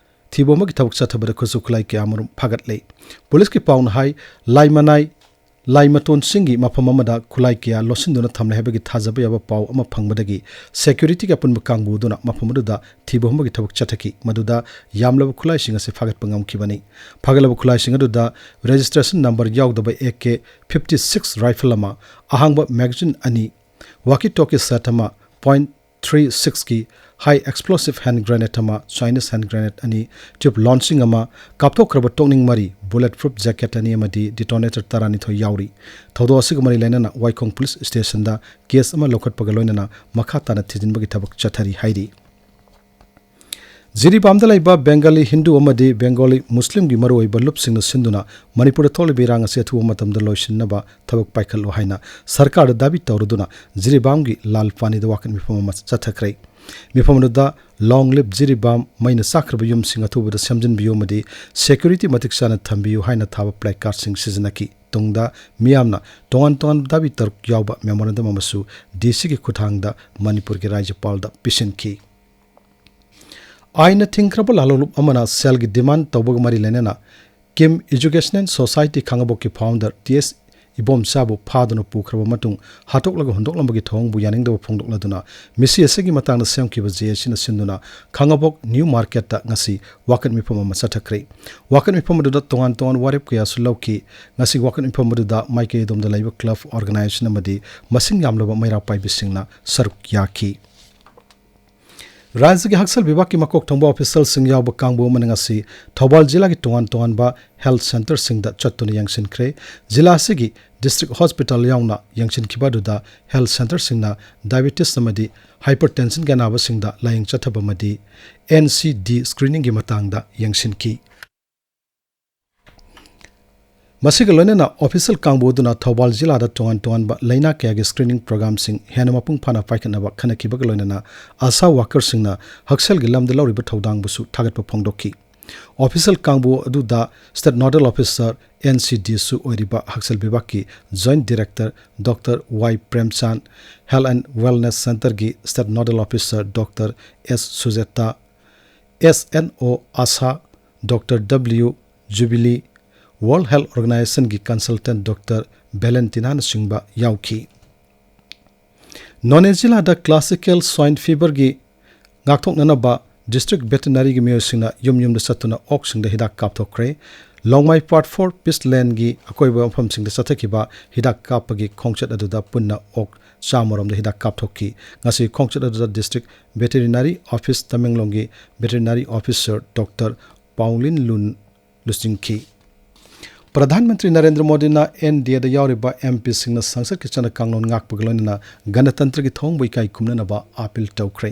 ꯊꯤꯕ ꯍꯨꯝꯕꯒꯤ ꯊꯕꯛ ꯆꯠꯊꯕꯗ ꯈꯨꯠꯁꯨ ꯈꯨꯠꯂꯥꯏ ꯀꯌꯥ ꯑꯃꯔꯣꯝ ꯐꯥꯒꯠꯂꯦ꯫ Policeꯀꯤ ꯄꯥꯎꯅ ꯍꯥꯏ, ꯂꯥꯏ ꯃꯅꯥꯏ ꯂꯥꯏ ꯃꯇꯣꯟꯁꯤꯡꯒꯤ ꯃꯐꯝ ꯑꯃꯗ ꯈꯨꯠꯂꯥꯏ ꯀꯌꯥ ꯂꯣꯠꯁꯤꯟꯗꯨꯅ ꯊꯝꯂꯦ ꯍꯥꯏꯕꯒꯤ ꯊꯥꯖꯕ ꯌꯥꯕ ꯄꯥꯎ ꯑꯃ ꯐꯪꯕꯗꯒꯤ securityꯒꯤ ꯑꯄꯨꯟꯕ ꯀꯥꯡꯕꯨ ꯑꯗꯨꯅ ꯃꯐꯝ ꯑꯗꯨꯗ ꯊꯤꯕ ꯍꯨꯝꯕꯒꯤ ꯊꯕꯛ ꯆꯠꯊꯈꯤ꯫ ꯃꯗꯨꯗ ꯌꯥꯝꯂꯕ ꯈꯨꯠꯂꯥꯏꯁꯤꯡ ꯑꯁꯤ ꯐꯥꯒꯠꯄ ꯉꯝꯈꯤꯕꯅꯤ꯫ ꯐꯥꯒꯠꯂꯕ ꯈꯨꯠꯂꯥꯏꯁꯤꯡ ꯑꯗꯨꯗ registration number ꯌꯥꯎꯗꯕ A K fifty six rifle ꯑꯃ, ꯑꯍꯥꯡꯕ magazine ꯑꯅꯤ, walkie talkie set ꯑꯃ, point three sixꯀꯤ high explosive hand grenade ꯑꯃ, Chinese hand grenade ꯑꯅꯤ, tube launching ꯑꯃ, ꯀꯥꯞꯊꯣꯛꯈ꯭ꯔꯕ ꯇꯣꯛꯅꯤꯡ ꯃꯔꯤ, bullet proof jacket ꯑꯅꯤ ꯑꯃꯗꯤ detonator ꯇꯔꯥꯅꯤꯊꯣꯏ ꯌꯥꯎꯔꯤ꯫ ꯊꯧꯗꯣꯛ ꯑꯁꯤꯒ ꯃꯔꯤ ꯂꯩꯅꯅ ꯋꯥꯏꯈꯣꯡ police stationꯗ case ꯑꯃ ꯂꯧꯈꯠꯄꯒ ꯂꯣꯏꯅꯅ ꯃꯈꯥ ꯇꯥꯅ ꯊꯤꯖꯤꯟꯕꯒꯤ ꯊꯕꯛ ꯆꯠꯊꯔꯤ ꯍꯥꯏꯔꯤ꯫ ꯖꯤꯔꯤꯕꯥꯝꯗ ꯂꯩꯕ ꯕꯦꯡꯒꯥꯂꯤ ꯍꯤꯟꯗꯨ ꯑꯃꯗꯤ ꯕꯦꯡꯒꯥꯂꯤ ꯃꯨꯁꯂꯤꯝꯒꯤ ꯃꯔꯨꯑꯣꯏꯕ ꯂꯨꯞꯁꯤꯡꯅ ꯁꯤꯟꯗꯨꯅ ꯃꯅꯤꯄꯨꯔꯗ ꯊꯣꯛꯂꯤꯕ ꯏꯔꯥꯡ ꯑꯁꯤ ꯑꯊꯨꯕ ꯃꯇꯝꯗ ꯂꯣꯏꯁꯤꯟꯅꯕ ꯊꯕꯛ ꯄꯥꯏꯈꯠꯂꯨ ꯍꯥꯏꯅ ꯁꯔꯀꯥꯔꯗ ꯗꯥꯕꯤ ꯇꯧꯔꯗꯨꯅ ꯖꯤꯔꯤꯕꯥꯝꯒꯤ ꯂꯥꯜ ꯄꯥꯅꯤꯗ ꯋꯥꯀꯠ ꯃꯤꯐꯝ ꯑꯃ ꯆꯠꯊꯈ꯭ꯔꯦ꯫ ꯃꯤꯐꯝ ꯑꯗꯨꯗ "Long live ꯖꯤꯔꯤꯕꯥꯝ, ꯃꯩꯅ ꯆꯥꯛꯈ꯭ꯔꯕ ꯌꯨꯝꯁꯤꯡ ꯑꯊꯨꯕꯗ ꯁꯦꯝꯖꯤꯟꯕꯤꯌꯨ ꯑꯃꯗꯤ security ꯃꯇꯤꯛ ꯆꯥꯅ ꯊꯝꯕꯤꯌꯨ" ꯍꯥꯏꯅ ꯊꯥꯕ placardꯁꯤꯡ ꯁꯤꯖꯤꯟꯅꯈꯤ꯫ ꯇꯨꯡꯗ ꯃꯤꯌꯥꯝꯅ ꯇꯣꯉꯥꯟ ꯇꯣꯉꯥꯟꯕ ꯗꯥꯕꯤ ꯇꯔꯨꯛ ꯌꯥꯎꯕ memorandum ꯑꯃꯁꯨ ꯗꯤ ꯁꯤꯒꯤ ꯈꯨꯠꯊꯥꯡꯗ ꯃꯅꯤꯄꯨꯔꯒꯤ ꯔꯥꯖ꯭ꯌꯄꯥꯜꯗ ꯄꯤꯁꯤꯟꯈꯤ꯫ ꯑꯥꯏꯟꯅ ꯊꯤꯡꯈ꯭ꯔꯕ ꯂꯥꯂꯣꯡꯂꯨꯞ ꯑꯃꯅ ꯁꯦꯜꯒꯤ demand ꯇꯧꯕꯒ ꯃꯔꯤ ꯂꯩꯅꯅ ꯀꯤꯝ Educational Society ꯈꯥꯡꯉꯕꯣꯛꯀꯤ founder ꯇꯤ ꯑꯦꯁ ꯏꯕꯣꯝꯆꯥꯕꯨ ꯐꯥꯗꯨꯅ ꯄꯨꯈ꯭ꯔꯕ ꯃꯇꯨꯡ ꯍꯥꯠꯇꯣꯛꯂꯒ ꯍꯨꯟꯗꯣꯛꯂꯝꯕꯒꯤ ꯊꯧꯑꯣꯡꯕꯨ ꯌꯥꯅꯤꯡꯗꯕ ꯐꯣꯡꯗꯣꯛꯂꯗꯨꯅ ꯃꯤꯁꯤ ꯑꯁꯤꯒꯤ ꯃꯇꯥꯡꯗ ꯁꯦꯝꯈꯤꯕ ꯖꯦ ꯑꯦ ꯁꯤꯅ ꯁꯤꯟꯗꯨꯅ ꯈꯥꯡꯉꯕꯣꯛ ꯅ꯭ꯌꯨ ꯃꯥꯔꯀꯦꯠꯇ ꯉꯁꯤ ꯋꯥꯀꯠ ꯃꯤꯐꯝ ꯑꯃ ꯆꯠꯊꯈ꯭ꯔꯦ꯫ ꯋꯥꯀꯠ ꯃꯤꯐꯝ ꯑꯗꯨꯗ ꯇꯣꯉꯥꯟ ꯇꯣꯉꯥꯟꯕ ꯋꯥꯔꯦꯞ ꯀꯌꯥꯁꯨ ꯂꯧꯈꯤ꯫ ꯉꯁꯤ ꯋꯥꯀꯠ ꯃꯤꯐꯝ ꯑꯗꯨꯗ ꯃꯥꯏꯀꯩ ꯑꯗꯣꯝꯗ ꯂꯩꯕ club, organization ꯑꯃꯗꯤ ꯃꯁꯤꯡ ꯌꯥꯝꯂꯕ ꯃꯩꯔꯥ ꯄꯥꯏꯕꯤꯁꯤꯡꯅ ꯁꯔꯨꯛ ꯌꯥꯈꯤ꯫ ꯔꯥꯖ꯭ꯌꯒꯤ ꯍꯛꯁꯦꯜ ꯕꯤꯚꯥꯒꯀꯤ ꯃꯀꯣꯛ ꯊꯣꯡꯕ officialꯁꯤꯡ ꯌꯥꯎꯕ ꯀꯥꯡꯕꯨ ꯑꯃꯅ ꯉꯁꯤ ꯊꯧꯕꯥꯜ ꯖꯤꯂꯥꯒꯤ ꯇꯣꯉꯥꯟ ꯇꯣꯉꯥꯟꯕ health centreꯁꯤꯡꯗ ꯆꯠꯇꯨꯅ ꯌꯦꯡꯁꯤꯟꯈ꯭ꯔꯦ꯫ ꯖꯤꯂꯥ ꯑꯁꯤꯒꯤ district hospital ꯌꯥꯎꯅ ꯌꯦꯡꯁꯤꯟꯈꯤꯕ ꯑꯗꯨꯗ health centreꯁꯤꯡꯅ diabetes ꯑꯃꯗꯤ hypertensionꯒꯤ ꯑꯅꯥꯕꯁꯤꯡꯗ ꯂꯥꯌꯦꯡ ꯆꯠꯊꯕ ꯑꯃꯗꯤ N C D screeningꯒꯤ ꯃꯇꯥꯡꯗ ꯌꯦꯡꯁꯤꯟꯈꯤ꯫ ꯃꯁꯤꯒ ꯂꯣꯏꯅꯅ official ꯀꯥꯡꯕꯨ ꯑꯗꯨꯅ ꯊꯧꯕꯥꯜ ꯖꯤꯂꯥꯗ ꯇꯣꯉꯥꯟ ꯇꯣꯉꯥꯟꯕ ꯂꯩꯅꯥ ꯀꯌꯥꯒꯤ screening programꯁꯤꯡ ꯍꯦꯟꯅ ꯃꯄꯨꯡ ꯐꯥꯅ ꯄꯥꯏꯈꯠꯅꯕ ꯈꯟꯅꯈꯤꯕꯒ ꯂꯣꯏꯅꯅ ASHA workerꯁꯤꯡꯅ ꯍꯛꯁꯦꯜꯒꯤ ꯂꯝꯗ ꯂꯧꯔꯤꯕ ꯊꯧꯗꯥꯡꯕꯨꯁꯨ ꯊꯥꯒꯠꯄ ꯐꯣꯡꯗꯣꯛꯈꯤ꯫ Official ꯀꯥꯡꯕꯨ ꯑꯗꯨꯗ state nodal officer N C Dꯁꯨ ꯑꯣꯏꯔꯤꯕ ꯍꯛꯁꯦꯜ ꯕꯤꯚꯥꯒꯀꯤ joint director Doctor Y ꯄ꯭ꯔꯦꯝꯆꯥꯟ, health and wellness centreꯒꯤ state nodal officer Doctor S ꯁꯨꯖꯦꯇꯥ, S N O ASHA Doctor W jubilee, World Health Organizationꯒꯤ consultant Doctor ꯚꯦꯂꯦꯟꯇꯤꯅꯥꯅꯆꯤꯡꯕ ꯌꯥꯎꯈꯤ꯫ ꯅꯣꯅꯦ ꯖꯤꯂꯥꯗ classical swine feverꯒꯤ ꯉꯥꯛꯊꯣꯛꯅꯅꯕ district veterinaryꯒꯤ ꯃꯤꯑꯣꯏꯁꯤꯡꯅ ꯌꯨꯝ ꯌꯨꯝꯗ ꯆꯠꯇꯨꯅ ꯑꯣꯛꯁꯤꯡꯗ ꯍꯤꯗꯥꯛ ꯀꯥꯞꯊꯣꯛꯈ꯭ꯔꯦ꯫ ꯂꯣꯡꯃꯥꯏ part four Peace Landꯒꯤ ꯑꯀꯣꯏꯕ ꯃꯐꯝꯁꯤꯡꯗ ꯆꯠꯊꯈꯤꯕ ꯍꯤꯗꯥꯛ ꯀꯥꯞꯄꯒꯤ ꯈꯣꯡꯆꯠ ꯑꯗꯨꯗ ꯄꯨꯟꯅ ꯑꯣꯛ ꯆꯥꯝꯃ ꯔꯣꯝꯗ ꯍꯤꯗꯥꯛ ꯀꯥꯞꯊꯣꯛꯈꯤ꯫ ꯉꯁꯤ ꯈꯣꯡꯆꯠ ꯑꯗꯨꯗ district veterinary office ꯇꯃꯦꯡꯂꯣꯡꯒꯤ veterinary officer Doctor ꯄꯥꯎꯂꯤꯟ ꯂꯨꯟ ꯂꯨꯆꯤꯡꯈꯤ꯫ Pradhan Mantri Narendra ꯃꯣꯗꯤꯅ N D Aꯗ ꯌꯥꯎꯔꯤꯕ M Pꯁꯤꯡꯅ ꯁꯪꯁꯠꯀꯤ ꯆꯠꯅ ꯀꯥꯡꯂꯣꯟ ꯉꯥꯛꯄꯒ ꯂꯣꯏꯅꯅ ꯒꯅꯇꯟꯇ꯭ꯔꯒꯤ ꯊꯧꯑꯣꯡꯕꯨ ꯏꯀꯥꯏ ꯈꯨꯝꯅꯅꯕ appeal ꯇꯧꯈ꯭ꯔꯦ꯫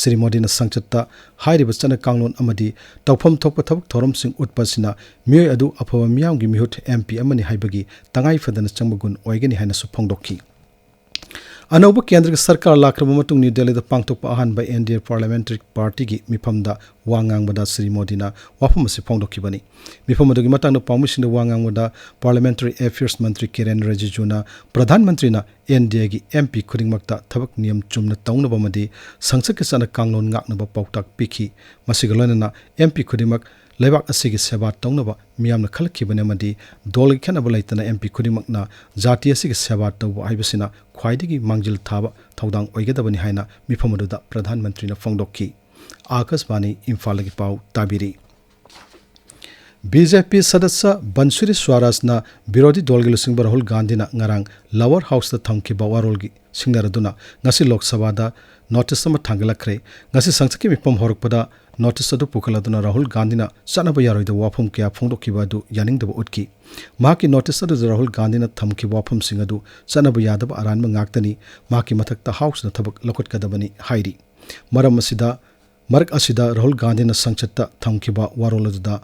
ꯁ꯭ꯔꯤ ꯃꯣꯗꯤꯅ ꯁꯪꯁꯠꯇ ꯍꯥꯏꯔꯤꯕ ꯆꯠꯅ ꯀꯥꯡꯂꯣꯟ ꯑꯃꯗꯤ ꯇꯧꯐꯝ ꯊꯣꯛꯄ ꯊꯕꯛ ꯊꯧꯔꯝꯁꯤꯡ ꯎꯠꯄ ꯑꯁꯤꯅ ꯃꯤꯑꯣꯏ ꯑꯗꯨ ꯑꯐꯕ ꯃꯤꯌꯥꯝꯒꯤ ꯃꯤꯍꯨꯠ, ꯑꯦꯝ ꯄꯤ ꯑꯃꯅꯤ ꯍꯥꯏꯕꯒꯤ ꯇꯉꯥꯏ ꯐꯗꯅ ꯆꯪꯕ ꯒꯨꯟ ꯑꯣꯏꯒꯅꯤ ꯍꯥꯏꯅꯁꯨ ꯐꯣꯡꯗꯣꯛꯈꯤ꯫ ꯑꯅꯧꯕ ꯀꯦꯟꯗ꯭ꯔꯒꯤ ꯁꯔꯀꯥꯔ ꯂꯥꯛꯈ꯭ꯔꯕ ꯃꯇꯨꯡ ꯅ꯭ꯌꯨ ꯗꯦꯜꯂꯤꯗ ꯄꯥꯡꯊꯣꯛꯄ ꯑꯍꯥꯟꯕ ꯑꯦꯟ ꯗꯤ ꯑꯦ ꯄꯥꯔꯂꯤꯌꯥꯃꯦꯟꯇꯔꯤ ꯄꯥꯔꯇꯤꯒꯤ ꯃꯤꯐꯝꯗ ꯋꯥ ꯉꯥꯡꯕꯗ ꯁ꯭ꯔꯤ ꯃꯣꯗꯤꯅ ꯋꯥꯐꯝ ꯑꯁꯤ ꯐꯣꯡꯗꯣꯛꯈꯤꯕꯅꯤ꯫ ꯃꯤꯐꯝ ꯑꯗꯨꯒꯤ ꯃꯇꯥꯡꯗ ꯄꯥꯎꯃꯤꯁꯤꯡꯗ ꯋꯥ ꯉꯥꯡꯕꯗ ꯄꯥꯔꯂꯤꯌꯥꯃꯦꯟꯇꯔꯤ ꯑꯦꯐꯤꯌꯔꯁ ꯃꯟꯇ꯭ꯔꯤ ꯀꯤꯔꯦꯟ ꯔꯤꯖꯤꯖꯨꯅ ꯄ꯭ꯔꯙꯥꯟ ꯃꯟꯇ꯭ꯔꯤꯅ ꯑꯦꯟ ꯗꯤ ꯑꯦꯒꯤ ꯑꯦꯝ ꯄꯤ ꯈꯨꯗꯤꯡꯃꯛꯇ ꯊꯕꯛ ꯅꯤꯌꯝ ꯆꯨꯝꯅ ꯇꯧꯅꯕ ꯑꯃꯗꯤ ꯁꯪꯁꯠꯀꯤ ꯆꯠꯅ ꯀꯥꯡꯂꯣꯟ ꯉꯥꯛꯅꯕ ꯄꯥꯎꯇꯥꯛ ꯄꯤꯈꯤ꯫ ꯃꯁꯤꯒ ꯂꯣꯏꯅꯅ ꯑꯦꯝ ꯄꯤ ꯈꯨꯗꯤꯡꯃꯛ ꯂꯩꯕꯥꯛ ꯑꯁꯤꯒꯤ ꯁꯦꯕꯥ ꯇꯧꯅꯕ ꯃꯤꯌꯥꯝꯅ ꯈꯜꯂꯛꯈꯤꯕꯅꯤ ꯑꯃꯗꯤ ꯗꯣꯜꯒꯤ ꯈꯦꯠꯅꯕ ꯂꯩꯇꯅ ꯑꯦꯝ ꯄꯤ ꯈꯨꯗꯤꯡꯃꯛꯅ ꯖꯥꯇꯤ ꯑꯁꯤꯒꯤ ꯁꯦꯕꯥ ꯇꯧꯕ ꯍꯥꯏꯕꯁꯤꯅ ꯈ꯭ꯋꯥꯏꯗꯒꯤ ꯃꯥꯡꯖꯤꯜ ꯊꯥꯕ ꯊꯧꯗꯥꯡ ꯑꯣꯏꯒꯗꯕꯅꯤ ꯍꯥꯏꯅ ꯃꯤꯐꯝ ꯑꯗꯨꯗ ꯄ꯭ꯔꯙꯥꯟ ꯃꯟꯇ꯭ꯔꯤꯅ ꯐꯣꯡꯗꯣꯛꯈꯤ꯫ ꯑꯥꯀꯥꯁꯕꯥꯅꯤ, ꯏꯝꯐꯥꯜꯗꯒꯤ ꯄꯥꯎ ꯇꯥꯕꯤꯔꯤ꯫ ꯕꯤ ꯖꯦ ꯄꯤ ꯁꯗꯁ꯭ꯌ ꯕꯟꯁꯨꯔꯤ ꯁ꯭ꯋꯥꯔꯥꯖꯅ ꯕꯤꯔꯣꯙꯤ ꯗꯣꯜꯒꯤ ꯂꯨꯆꯤꯡꯕ ꯔꯥꯍꯨꯜ ꯒꯥꯟꯙꯤꯅ ꯉꯔꯥꯡ ꯂꯋꯔ ꯍꯥꯎꯁꯇ ꯊꯝꯈꯤꯕ ꯋꯥꯔꯣꯜꯒꯤ ꯁꯤꯡꯅꯔꯗꯨꯅ ꯉꯁꯤ ꯂꯣꯛ ꯁꯚꯥꯗ ꯅꯣꯇꯤꯁ ꯑꯃ ꯊꯥꯡꯒꯠꯂꯛꯈ꯭ꯔꯦ꯫ ꯉꯁꯤ ꯁꯪꯁꯠꯀꯤ ꯃꯤꯐꯝ ꯍꯧꯔꯛꯄꯗ ꯅꯣꯇꯤꯁ ꯑꯗꯨ ꯄꯨꯈꯠꯂꯗꯨꯅ ꯔꯥꯍꯨꯜ ꯒꯥꯟꯙꯤꯅ ꯆꯠꯅꯕ ꯌꯥꯔꯣꯏꯗꯕ ꯋꯥꯐꯝ ꯀꯌꯥ ꯐꯣꯡꯗꯣꯛꯈꯤꯕ ꯑꯗꯨ ꯌꯥꯅꯤꯡꯗꯕ ꯎꯠꯈꯤ꯫ ꯃꯍꯥꯛꯀꯤ ꯅꯣꯇꯤꯁ ꯑꯗꯨꯗ ꯔꯥꯍꯨꯜ ꯒꯥꯟꯙꯤꯅ ꯊꯝꯈꯤꯕ ꯋꯥꯐꯝꯁꯤꯡ ꯑꯗꯨ ꯆꯠꯅꯕ ꯌꯥꯗꯕ ꯑꯔꯥꯟꯕ ꯉꯥꯛꯇꯅꯤ, ꯃꯍꯥꯛꯀꯤ ꯃꯊꯛꯇ ꯍꯥꯎꯁꯅ ꯊꯕꯛ ꯂꯧꯈꯠꯀꯗꯕꯅꯤ ꯍꯥꯏꯔꯤ꯫ ꯃꯔꯝ ꯑꯁꯤꯗ, ꯃꯔꯛ ꯑꯁꯤꯗ ꯔꯥꯍꯨꯜ ꯒꯥꯟꯙꯤꯅ ꯁꯪꯁꯠꯇ ꯊꯝꯈꯤꯕ ꯋꯥꯔꯣꯜ ꯑꯗꯨꯗ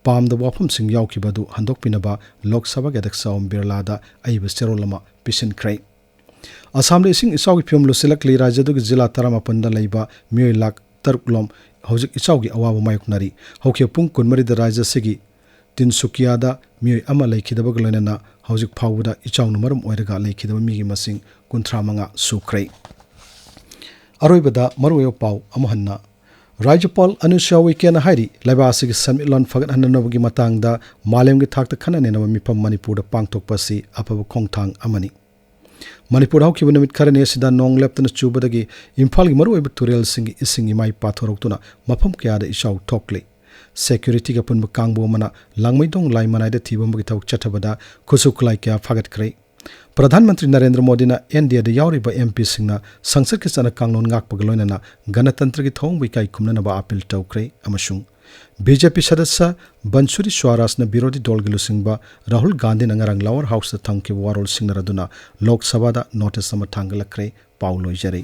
ꯄꯥꯝꯗꯕ ꯋꯥꯐꯝꯁꯤꯡ ꯌꯥꯎꯈꯤꯕ ꯑꯗꯨ ꯍꯟꯗꯣꯛꯄꯤꯅꯕ ꯂꯣꯛ ꯁꯚꯥꯒꯤ ꯑꯗ꯭ꯌꯛꯁ ꯑꯣꯝ ꯕꯤꯔꯂꯥꯗ ꯑꯏꯕ ꯆꯦꯔꯣꯜ ꯑꯃ ꯄꯤꯁꯤꯟꯈ꯭ꯔꯦ꯫ ꯑꯁꯥꯝꯗ ꯏꯁꯤꯡ ꯏꯆꯥꯎꯒꯤ ꯐꯤꯕꯝ ꯂꯨꯁꯤꯜꯂꯛꯂꯤ꯫ ꯔꯥꯖ꯭ꯌ ꯑꯗꯨꯒꯤ ꯖꯤꯂꯥ ꯇꯔꯥꯃꯥꯄꯟꯗ ꯂꯩꯕ ꯃꯤꯑꯣꯏ ꯂꯥꯈ ꯇꯔꯨꯛ ꯂꯣꯝ ꯍꯧꯖꯤꯛ ꯏꯆꯥꯎꯒꯤ ꯑꯋꯥꯕ ꯃꯥꯌꯣꯛꯅꯔꯤ꯫ ꯍꯧꯈꯤꯕ ꯄꯨꯡ ꯀꯨꯟꯃꯔꯤꯗ ꯔꯥꯖ꯭ꯌ ꯑꯁꯤꯒꯤ ꯇꯤꯟꯁꯨꯀꯤꯌꯥꯗ ꯃꯤꯑꯣꯏ ꯑꯃ ꯂꯩꯈꯤꯗꯕꯒ ꯂꯣꯏꯅꯅ ꯍꯧꯖꯤꯛ ꯐꯥꯎꯕꯗ ꯏꯆꯥꯎꯅ ꯃꯔꯝ ꯑꯣꯏꯔꯒ ꯂꯩꯈꯤꯗꯕ ꯃꯤꯒꯤ ꯃꯁꯤꯡ ꯀꯨꯟꯊ꯭ꯔꯥ ꯃꯉꯥ ꯁꯨꯈ꯭ꯔꯦ꯫ ꯑꯔꯣꯏꯕꯗ ꯃꯔꯨꯑꯣꯏꯕ ꯄꯥꯎ ꯑꯃꯨꯛ ꯍꯟꯅ꯫ ꯔꯥꯖ꯭ꯌꯄꯥꯜ ꯑꯅꯨꯁ꯭ꯌꯥ ꯎꯏꯀꯦꯅ ꯍꯥꯏꯔꯤ, ꯂꯩꯕꯥꯛ ꯑꯁꯤꯒꯤ ꯁꯦꯟꯃꯤꯠꯂꯣꯟ ꯐꯒꯠꯍꯟꯅꯕꯒꯤ ꯃꯇꯥꯡꯗ ꯃꯥꯂꯦꯝꯒꯤ ꯊꯥꯛꯇ ꯈꯟꯅ ꯅꯩꯅꯕ ꯃꯤꯐꯝ ꯃꯅꯤꯄꯨꯔꯗ ꯄꯥꯡꯊꯣꯛꯄ ꯑꯁꯤ ꯑꯐꯕ ꯈꯣꯡꯊꯥꯡ ꯑꯃꯅꯤ꯫ ꯃꯅꯤꯄꯨꯔꯗ ꯍꯧꯈꯤꯕ ꯅꯨꯃꯤꯠ ꯈꯔꯅꯤ ꯑꯁꯤꯗ ꯅꯣꯡ ꯂꯦꯞꯇꯅ ꯆꯨꯕꯗꯒꯤ ꯏꯝꯐꯥꯜꯒꯤ ꯃꯔꯨꯑꯣꯏꯕ ꯇꯨꯔꯦꯜꯁꯤꯡꯒꯤ ꯏꯁꯤꯡ ꯏꯃꯥꯏ ꯄꯥꯊꯣꯔꯛꯇꯨꯅ ꯃꯐꯝ ꯀꯌꯥꯗ ꯏꯆꯥꯎ ꯊꯣꯛꯂꯤ꯫ ꯁꯦꯀ꯭ꯌꯨꯔꯤꯇꯤꯒꯤ ꯑꯄꯨꯟꯕ ꯀꯥꯡꯕꯨ ꯑꯃꯅ ꯂꯥꯡꯃꯩꯗꯣꯡ ꯂꯥꯏ ꯃꯅꯥꯏꯗ ꯊꯤꯕ ꯍꯨꯝꯕꯒꯤ ꯊꯕꯛ ꯆꯠꯊꯕꯗ ꯈꯨꯠꯁꯨ ꯈꯨꯠꯂꯥꯏ ꯀꯌꯥ ꯐꯥꯒꯠꯈ꯭ꯔꯦ꯫ ꯄ꯭ꯔꯙꯥꯟ ꯃꯟꯇ꯭ꯔꯤ ꯅꯔꯦꯟꯗ꯭ꯔ ꯃꯣꯗꯤꯅ ꯑꯦꯟ ꯗꯤ ꯑꯦꯗ ꯌꯥꯎꯔꯤꯕ ꯑꯦꯝ ꯄꯤꯁꯤꯡꯅ ꯁꯪꯁꯠꯀꯤ ꯆꯠꯅ ꯀꯥꯡꯂꯣꯟ ꯉꯥꯛꯄꯒ ꯂꯣꯏꯅꯅ ꯒꯅꯇꯟꯇ꯭ꯔꯒꯤ ꯊꯧꯑꯣꯡꯕꯨ ꯏꯀꯥꯏ ꯈꯨꯝꯅꯅꯕ ꯑꯥꯄꯤꯜ ꯇꯧꯈ꯭ꯔꯦ ꯑꯃꯁꯨꯡ ꯕꯤ ꯖꯦ ꯄꯤ ꯁꯗꯁ꯭ꯌ ꯕꯟꯁꯨꯔꯤ ꯁ꯭ꯋꯥꯔꯥꯖꯅ ꯕꯤꯔꯣꯙꯤ ꯗꯣꯜꯒꯤ ꯂꯨꯆꯤꯡꯕ ꯔꯥꯍꯨꯜ ꯒꯥꯟꯙꯤꯅ ꯉꯔꯥꯡ ꯂꯋꯔ ꯍꯥꯎꯁꯇ ꯊꯝꯈꯤꯕ ꯋꯥꯔꯣꯜ ꯁꯤꯡꯅꯔꯗꯨꯅ ꯂꯣꯛ ꯁꯚꯥꯗ ꯅꯣꯇꯤꯁ ꯑꯃ ꯊꯥꯡꯒꯠꯂꯛꯈ꯭ꯔꯦ꯫ ꯄꯥꯎ ꯂꯣꯏꯖꯔꯦ꯫